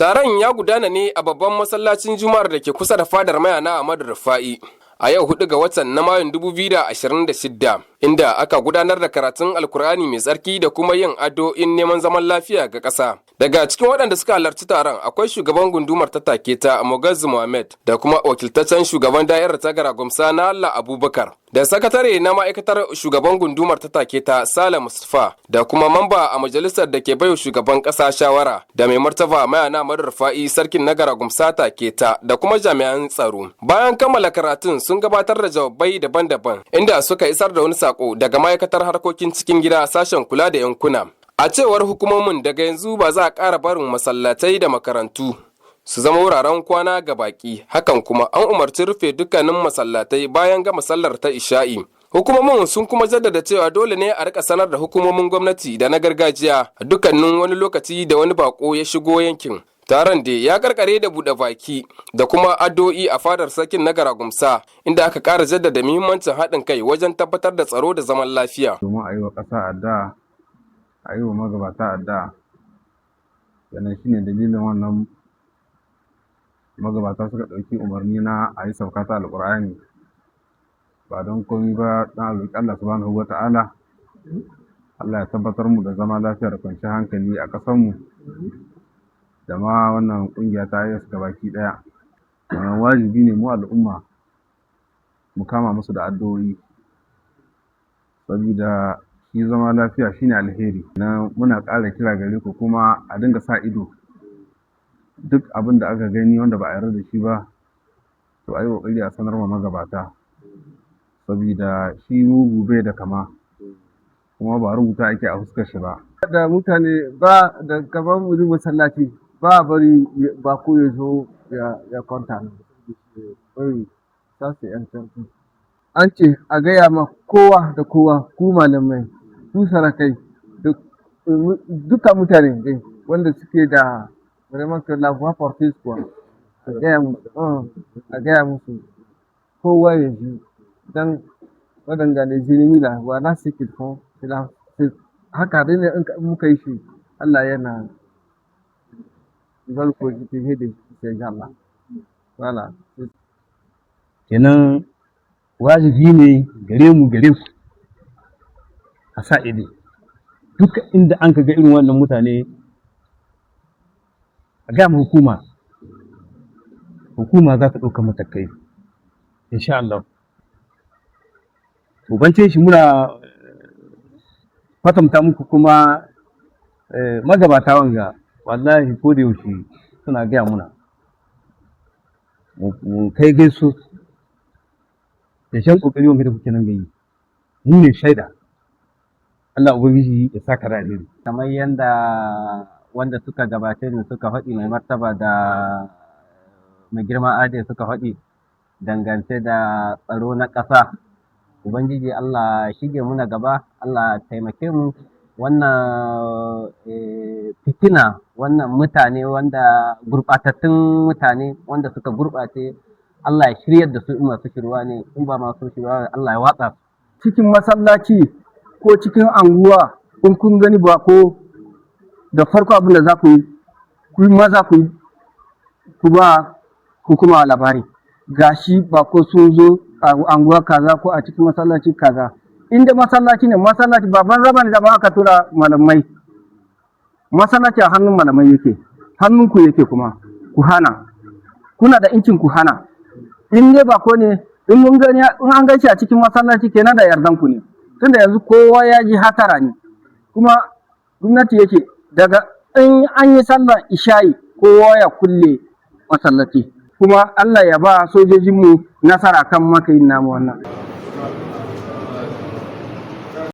Taron ya gudana ne a babban masallacin Juma'ar da ke kusa da fadar Mayana Ahmadu Rufa'i. A yau 4 ga watan na Mayun 2026, inda aka gudanar da karatun Alkur'ani mai tsarki da kuma yin addu'o'in neman zaman lafiya ga ƙasa. Daga cikin waɗanda suka halarci taron akwai shugaban gundumar ta Taketa, Mogazu Muhammad, da kuma wakiltaccen shugaban da'irar ta Garagumsa na Allah Abubakar, da sakatare na ma'aikatar shugaban gundumar ta Taketa, Sale Mustapha, da kuma mamba a majalisar da ke baiwa shugaban ƙasa shawara, da mai martaba Mayana Rufa'i, sarkin na Garagumsa Taketa, da kuma jami'an tsaro. Bayan kammala karatun, sun gabatar da jawabai daban-daban, inda suka isar da wani sako daga ma'aikatar harkokin cikin gida, sashen kula da yankuna. A cewar hukumomin, daga yanzu ba za a ƙara barin masallatai da makarantu su zama wuraren kwana ga baƙi. Hakan kuma an umarci rufe dukkanin masallatai bayan gama sallar ta isha'i. Hukumomin sun kuma jaddada cewa dole ne a rika sanar da hukumomin gwamnati da na gargajiya a dukkanin wani lokaci da wani bako ya shigo yankin. Taron da ya karkare da buɗe baki da kuma addu'o'i a fadar sarkin na Garagumsa, inda aka ƙara jaddada muhimmancin haɗin kai wajen tabbatar da tsaro da zaman lafiya. Domin a yi wa ƙasa addu'a, a yi wa magabata addu'a. Sannan shine dalilin wannan magabata suka ɗauki umarni na a yi sauka ta Alƙur'ani, ba don komi ba don a roƙi Allah Subhanahu wa Ta'ala, Allah ya tabbatar mu da zama lafiya da kwanciyar hankali a ƙasarmu da ma wannan ƙungiya ta IS gabaki ɗaya. Sannan wajibi ne mu al'umma mu kama musu da addu'o'i, sabida shi zama lafiya shine alheri. Na muna ƙara kira gare ku kuma a dinga sa ido, duk abin da aka gani wanda ba a yarda da shi ba, to a yi ƙoƙari a sanar wa magabata, sabida shi mugu bai da kama, kuma ba rubuta ake a fuskar shi ba. Da mutane ba da gaban wuri masallaci ba bari bako ya zo ya kwanta nan bari za su yan. An ce a gaya ma kowa da kowa, ku malamai, ku sarakai, duka mutane dai wanda suke da vraiment que la voix porteuse quoi, a gaya musu, a gaya musu, kowa ya ji, dan waɗanda les ennemis là, voilà ce qu'ils font, c'est la haka dai ne. In muka yi shi, Allah yana il va nous protéger de ces gens-là, voilà. Kenan wajibi ne gare mu, gare ku, a sa ido duk inda an ka ga irin wannan mutane, a gaya ma hukuma. Hukuma za ta ɗauka matakai insha Allah. To, bancin shi muna kwatanta muku kuma magabata wanga, wallahi ko da yaushe suna gaya muna mu kai gaisu da shan kokari wanga da kuke nan gayi. Mu ne shaida. Allah Ubangiji ya saka da alheri. Kamar yadda wanda suka gabace ni suka faɗi, mai martaba da mai girma ade suka faɗi dangance da tsaro na ƙasa, Ubangiji Allah shige muna gaba, Allah taimake mu. Wannan fitina, wannan mutane wanda gurɓatattun mutane wanda suka gurɓace, Allah ya shiryar da su in masu shirwa ne, in ba masu shirwa, Allah ya watsa su. Cikin masallaci ko cikin anguwa, in kun gani bako, da farko abin da za ku yi, ku yi maza ku yi ku ba hukuma labari, gashi bako sun zo a anguwa kaza ko a cikin masallaci kaza. Inda masallaci ne, masallaci baban raba ne da ba aka tura malamai. Masallaci a hannun malamai yake, hannunku yake, kuma ku hana. Kuna da incin ku hana. In dai bako ne, in mun gani, in an gaishe a cikin masallaci, kenan da yardan ku ne, tunda yanzu kowa ya ji hatara ne. Kuma gwamnati yake daga in an yi sallar isha'i, kowa ya kulle masallaci. Kuma Allah ya ba sojojinmu nasara kan makayin namu wannan.